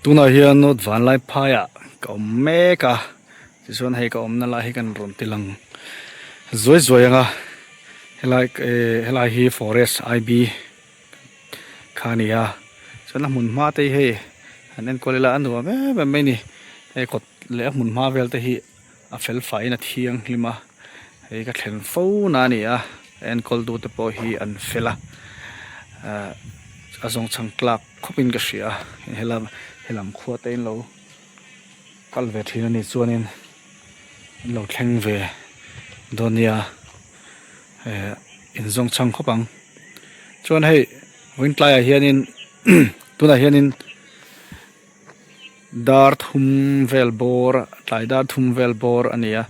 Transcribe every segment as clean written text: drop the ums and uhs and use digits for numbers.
Tunah hian North Vanlaiphaiah ka awm mek a, tichuan hei ka awmna lai hi kan rawn ti lang zuai zuai ang a, helai eh helai hi forest I B kha a ni a, chuan a hmun hma te hi hei han enkawl ila a nuam em em mai a ni, hei kawt leh a hmun hma vel te hi a fel faiin a thianghlim a, hei ka thlen fo na a ni a, a enkawl tu te pawh hi an fel a, ahh a zawngchhang tlak khawpin ka hria a, helam helam khua te in lo kal ve thin a nih chuanin an lo thleng ve dawn nia eh in zawngchhang khawp ang chuan hei vawiin tlaiah hianin tunah hianin. Dar thum vel bawr tlai dar thum vel bawr a ni a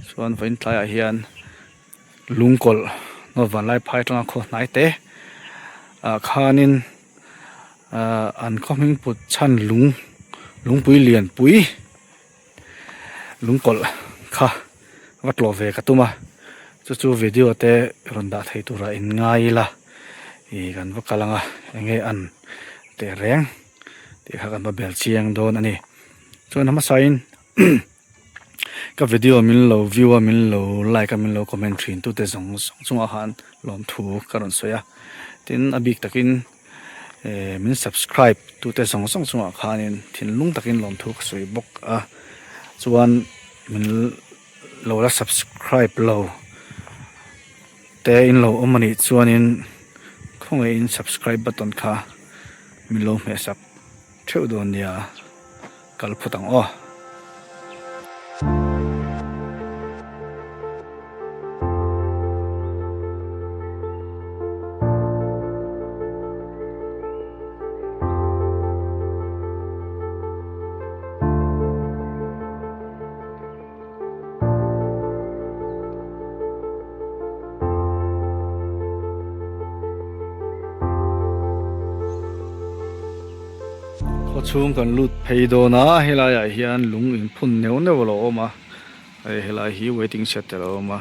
chuan vawiin tlaiah hian lungkawlh nawt vanlai phai atanga khaw hnai te ah khanin ahh an khaw hming put chhan lung lungpui lianpui lungkawlh kha va tlawh ve ka tum a chu chu video te rawn dah thei turah in ngai ila ih kan va kal ang a eng nge an teh reng. Tih kha kan va bel chiang dawn a ni. Chuan a hmasain ka video min lo view a min lo like a min lo comment thin tute zawng zawng chungah khan lawmthu ka rawn sawi a. Tin a bik takin eh min subscribe tute zawng zawng chungah khanin thinlung takin lawmthu ka sawi bawk a. Chuan min lo la subscribe lo te in lo awm anih chuanin khawngaihin subscribe button kha min lo hmeh sak theuh dawn nia kal phawt ang aw. Khawchhung kan lut phei dawn a helai ah hian lung in phun neuh neuh a lo awm a hei helai hi waiting shed a lo awm a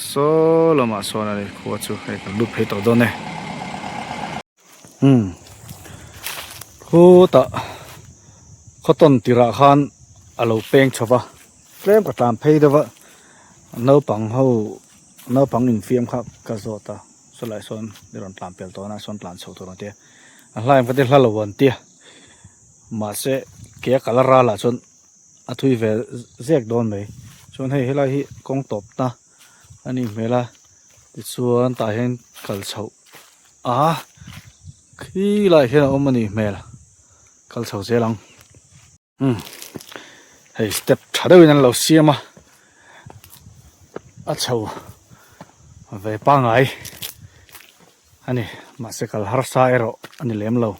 saw lamah sawn a ni khua chu hei kan lut phei tawh dawn e. Umm khutah khawtawn tirah khan a lo peng chho va tlem ka tlan phei deuh va naupang ho naupang infiam kha ka zawt a sawlai sawn i rawn tlan pel tawh a sawn tlan chho tur ang tia a hlaim ka ti hla lo an tia mahse ke a kal a ralah chuan a thui ve zek dawn mai chuan hei helai hi kawng tawp na a nih hmel a tichuan tah hian kal chhoh a khi lai hian a awm a nih hmel kal chho zel ang umm hei step tha deuhin an lo siam a a chho ve pangai a ni mahse kal harsa erawh a ni lem lo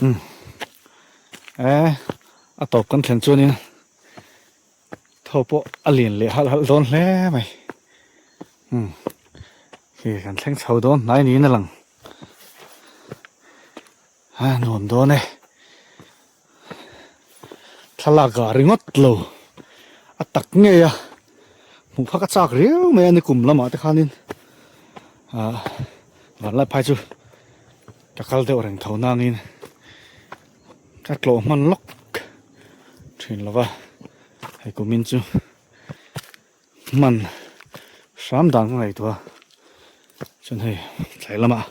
umm e a tawp kan thlen chuanin. Thaw pawh a lian leh halh halh dawn hle mai umm khi kan thleng chho dawn hnai niin a lang a nuam dawn e thlalak ah ringawt lo a tak ngei a hmuh kha ka chak riau mai a ni kum lamah te khanin ah vanlai phai chu ka kal deuh reng tho nangin ka tlawh hman lawk thin lo va hei kumin chu hman hram dan ka ngaihtuah a chuan hei tlai lamah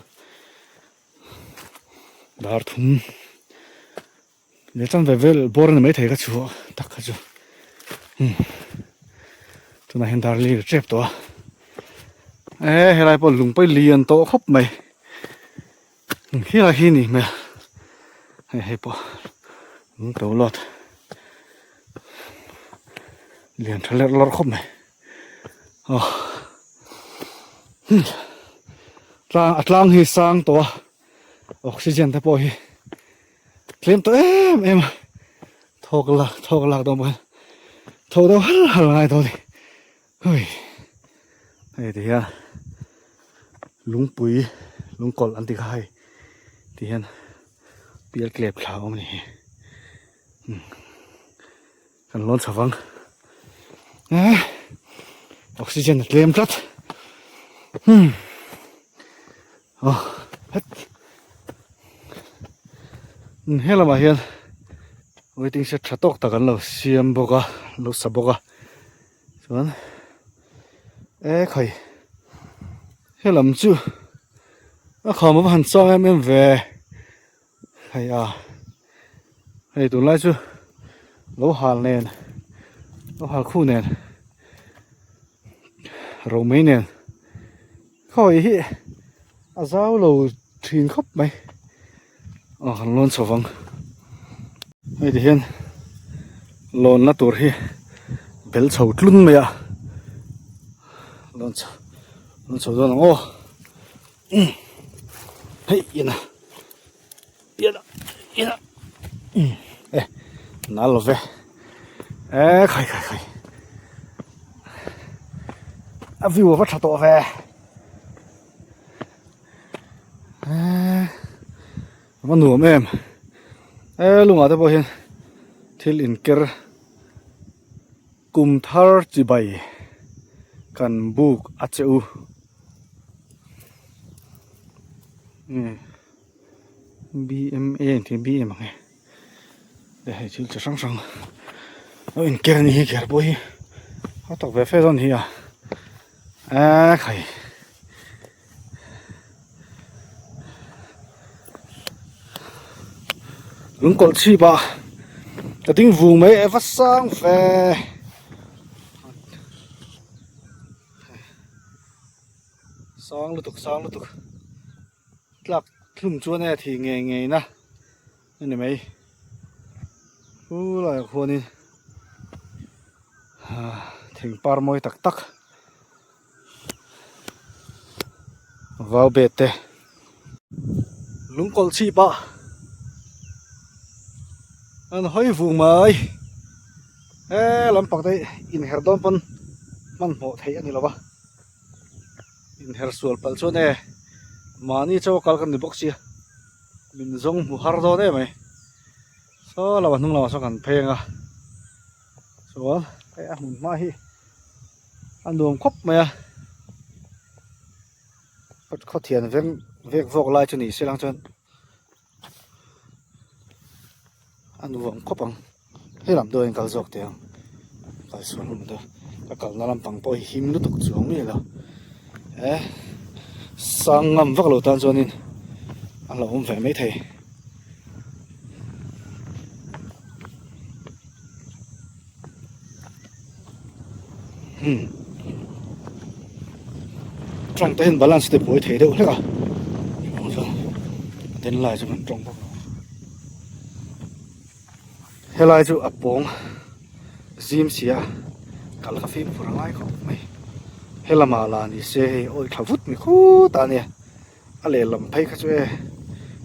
dar thum leh chan ve vel bawr a ni maithei ka chhuah tak kha chu umm tunah hian dar li tep tawh a e helai pawh lung pawh lian tawh khawp mai. Helai hi ni hmel hei hei pawh an to lawt lian tha lerh lawrh khawp mai aw tlang a tlang hi sang tawh a oxygen te pawh hi tlem tawh em em a thawk la thawk lak dawn pawh hian thawk deuh hal hal a ngai dawn a ni hei hei ti hian. Lungpui lungkawlh an ti kha hei ti hian pial tlep thla a awm a ni hi kan lawn chho vang eh oxygen a tlem tlat hmm aw het. He lamah hian waiting shed tha tawk tak an lo siam bawk a an lo sa bawk a chuan e khai he lam chu a kham a va han chang em em ve hei a hei tunlai chu lo hal nen lo hal khu nen romei nen. Khawi hi a zau lo thin khawp mai aw kan lawn chho vang hei ti hian lawn na tur hi bel chho tlun mai a lawn chho lawn chho dawn ang aw hei ina ina ina e nal lo ve e khai khai khai a view a va tha tawh ve e a va nuam em e lungah te pawh hian thil inker kum thar chibai kan buk a che u. Bma an tih bm ang e te hei thil chi hrang hrang lo in ker ani hi kher pawh hi a tak ve fe dawn hi a eee khai lungkawlh chhip ah ka ding vung mai e va sang ve. Sang lutuk sang lutuk tlak thlum chuan e thi ngei ngei na a ni mai pu laiah khuanin thing par mawi tak tak vau bet te lungkawlh chhip ah an hawi vung mai he lampang te inher dawn pawn hmanhmawh theih a ni lo va. Inher sual palh chuan e mahni chaw a kal kan ni bawk sia min zawng hmu har dawn em mai saw lamah hnung lamah sawn kan phei ang a chuan hei a hmun hma hi a nuam khawp mai a khawthian veng vek vawk lai chu ni se lang chuan. A nuam khawp ang he lam deuh a inkal zawk teh ang kal sual hun te ka kalna lampang pawh hi him lutuk chuang miah lo e sang ngam vak lo tan chuanin a lo awm ve maithei. Hmm. Tawng te hian balance te buai thei deuh hlek a. Den lai chu kan tawng bawk lo. Helai chu a pawng zim sia kal ka fimkhur a ngai khawp mai. Helamah lah ni se hei awi tha vut mi khut a nia. A lehlam phei kha chu e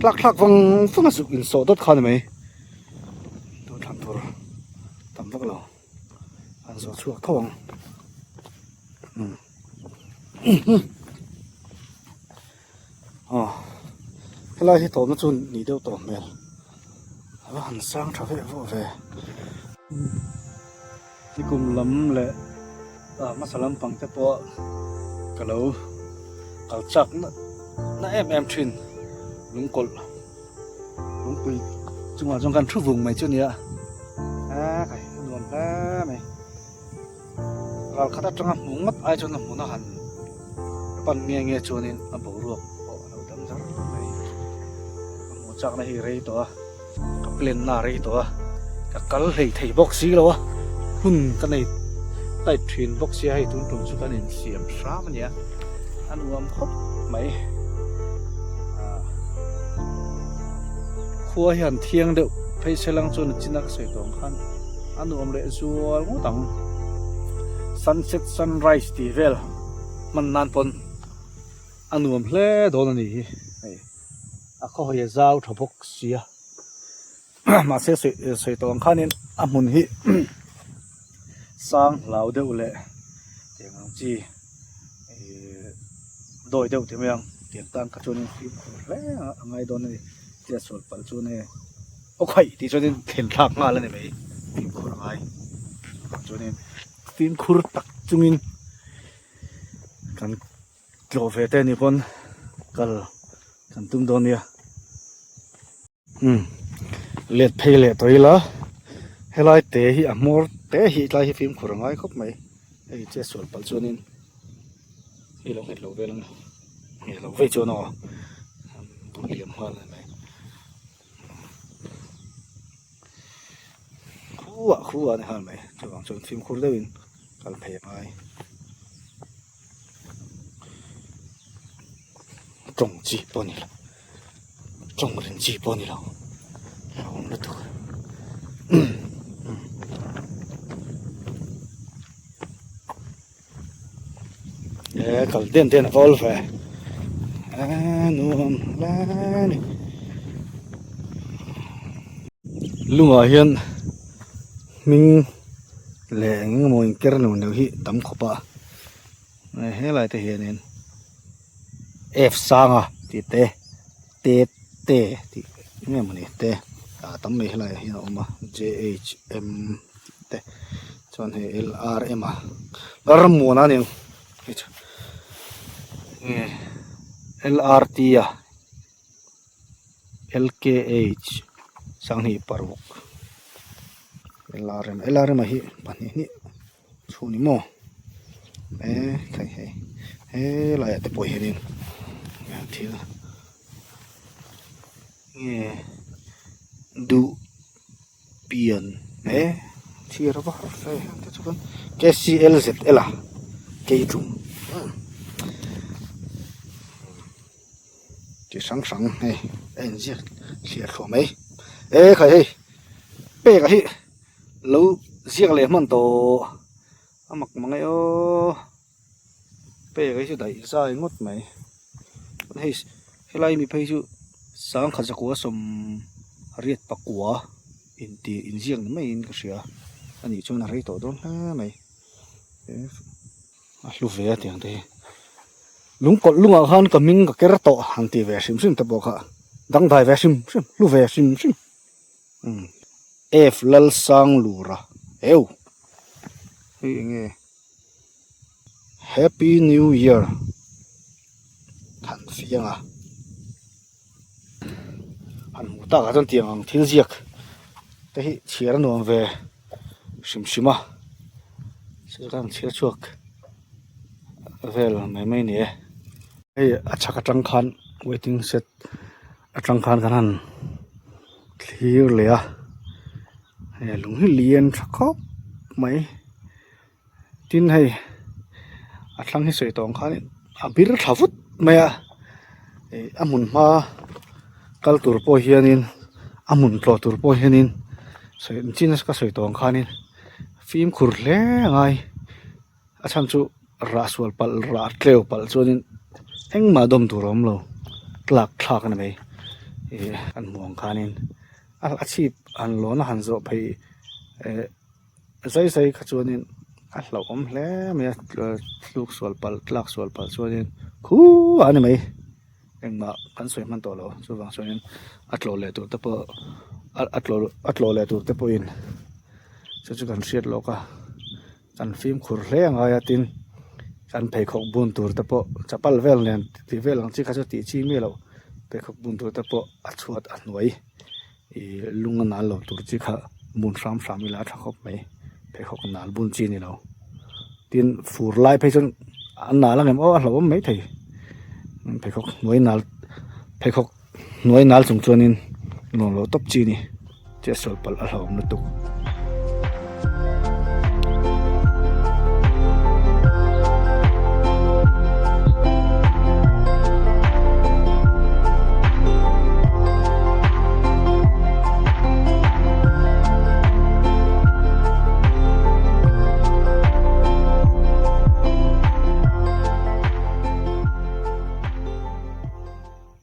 tlak thlak vang vang a zuk insawh dawt kha a ni mai. Tun thlan tur tam vak lo an zawh chhuak tho ang aw helai hi tawpna chu ni deuh tawh hmel a va han sang tha vek vawh ve nikum lam leh ah hmasa lampang te pawh ka lo kal chak na em em thin lungkawlh. Lungpui chungah chuan kan thu vung mai chu a ni a a kai a nuam hle mai ral khat atanga hmuh ngawt ai chuan a hmun a han pan nge nge chuanin a boruak pawh a lo dang zar mai a hmuh chakna hi rei tawh a ka plan na rei tawh a ka kal hlei thei bawk si lo a hun ka nei tight thin bawk sia hei tun tum chu kan insiam hram a nia a nuam khawp mai. Khua hian thiang deuh phei se lang chuan chin a ka sawi tawh ang khan a nuam leh zual ngawt ang. Sunset sunrise tih vel hman nan pawn a nuam hle dawn a ni hi hei a khaw hawi a zau tha bawk sia mahse sawi tawh ang khanin a hmun hi sang hlau deuh leh tiang ang chi. Ihh dawi deuh ti mai ang tiang tan kha chuanin fimkhur hle a ngai dawn a ni tia sual palh chu nge aw khaih tih chuanin thlen thlak nghal a ni mai fimkhur a ngai chuanin fimkhur tak chungin kan tlawh ve te ni pawn kal kan tum dawn nia. Umm. Let phei leh tawh ila helai te hi a hmawr te hi tlai hi fimkhur a ngai khawp mai hei che sual palh chuanin hei lo nghet lo vel ang nghet loh vei chuan aw liam nghal a ni mai khuah khuah a ni nghal mai chuvang chuan fimkhur deuhin kal phei a ngai. Tawng chi pawh a ni lo tawng rin chi pawh a ni lo hlauhawm lutuk e kal den den a va awl ve e nuam hle a ni lungah hian hming leh eng emaw inker neuh neuh hi tam khawp a helai te hianin F sanga tih te T T tih eng emaw ni te ah tam mai helaiah hian a awm a J H M tih te chuan hei L R M a Rammuana a ni ang hei chu nge L R T a. LKH sanghnih paruk LRM LRM ah hi pahnih hnih chhun ni maw eh thei hei helai ah te pawh hianin thil nge duh pian eh chhiar a va har fe te chuan K_C_L_Z_L a keitlum. Chi hrang hrang hei a inziak thliah thluah mai e khai hei pek ah hi lo ziak leh hman tawh a mak mang e aw pek hi chu daih zai ngawt mai hei helai mi phei chu sangkhat zakua sawm riat pakua intih inziak ni maiin ka hria a nih chuan a rei tawh dawn hle mai. A hlu ve a tiang te hi lungkawlh lungah khan ka hming ka ker tawh han tih ve hrim hrim te pawh kha dangdai ve hrim hrim hlu ve hrim hrim umm F Lalsanglura heu hei eng nge Happy New Year Thanfianga han hmuh takah chuan tiang ang thil ziak te hi chhiar a nuam ve hrim hrim a chu kan chhiar chhuak vel mai mai a ni e hei a chhak atang khan waiting shed atang khan kan han thlir leh a hei lung hi lian tha khawp mai. Tin hei a thlang hi sawi tawh ang khan a bir thla vut mai a ih a hmun hma kal tur pawh hianin a hmun tlawh tur pawh hianin sawi chin ka sawi tawh ang khanin fimkhur hle a ngai a chhan chu rah sual palh rah tleu palh chuanin engmah dawm tur a awm lo tlak thlak a ni mai ih kan hmuh ang khanin a chhip han lawn a han zawh phei eh. Zai zai kha chuanin a hlauhawm hle mai a tluk sual palh tlak sual palh chuanin khuh a ni mai engmah kan sawi hman tawh lo chuvang chuanin a tlawh leh tur te pawh a tlawh a tlawh leh tur te pawhin chu chu kan hriat lawk a kan fimkhur hle a ngai a tin kan pheikhawk bun tur te pawh chapal vel nen tih vel ang chi kha chu tih chi miah loh pheikhawk bun tur te pawh a chhuat a hnuai. Ih lung a nal lo tur chi kha bun hram hram ila a tha khawp mai pheikhawk nal bun chi a ni lo tin fur lai phei chuan a nal ang em aw a hlauhawm mai thei pheikhawk hnuai nal pheikhawk hnuai nal chung chuanin nuam lo tawp chi a ni chetsual palh a hlauhawm lutuk.